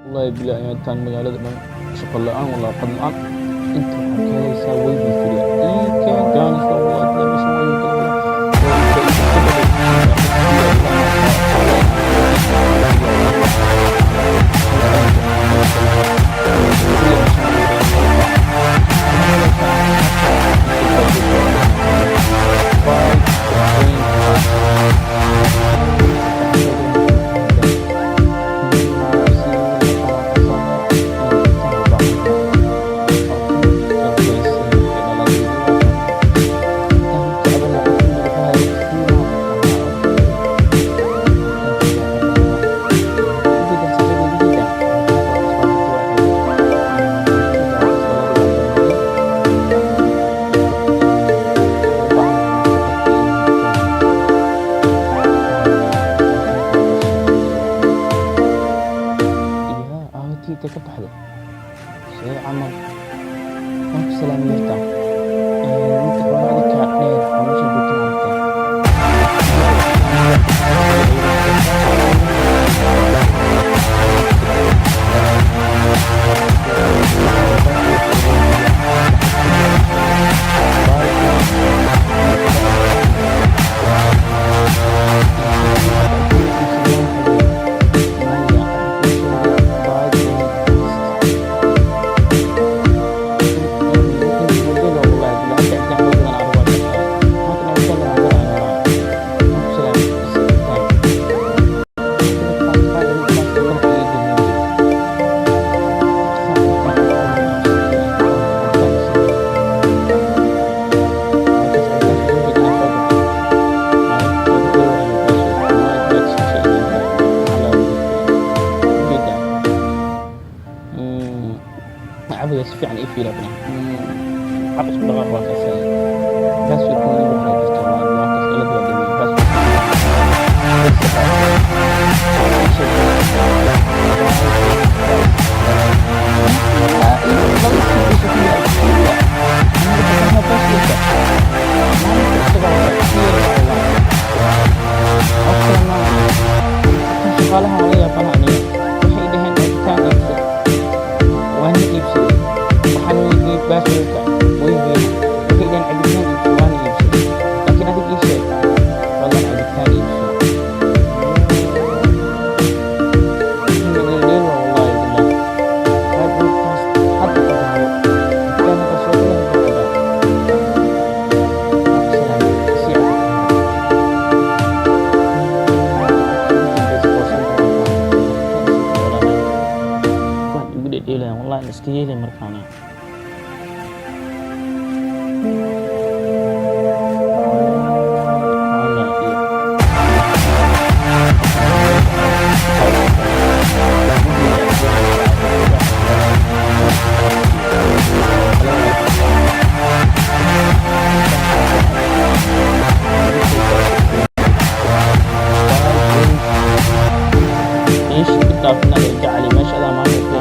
Wallahi bilahi, intaan magaalada dhan shaqo la'aan, walaa qad la'aan. Inta waxaad ka helaysaa wifi free ah. Ii keen jaanis, wallahi bilahi, meeshan waa idin kala. Inta ka baxday see camal waan ku salaamay yarta. Midda xoogaa adika dheer oo meesha joogta ma aragtaa? Cabaya si fiican ii fiiri adna. Cab, isku dhaqaaq, waa kaas. Password-ka weli waxaa jirta, waa kaas, dhalad waa damiyey password. Shaqaalaha waa la yaabanaha aniga. Waxay dhaheen cabitaan iibso, waana iibsaday. Waxaan weydiiyey password-ka wifi-ga. Waxay dhaheen cabitaan iibso, waana iibsaday. Laakiin adig ii sheeg, fadlan, cabitaan iibso. Dheeldheel waa, wallahi billah. Password-kaas hadda ku daawo, cabitaan hadda soo gala, hadda cabaa. Salaam sii cabitaan. Ugu dambeysa waan igu dhedheelayaan, wallahi la iska yeelay markaana. Iish, ku dhaafnada jacali meesha adaa maanta.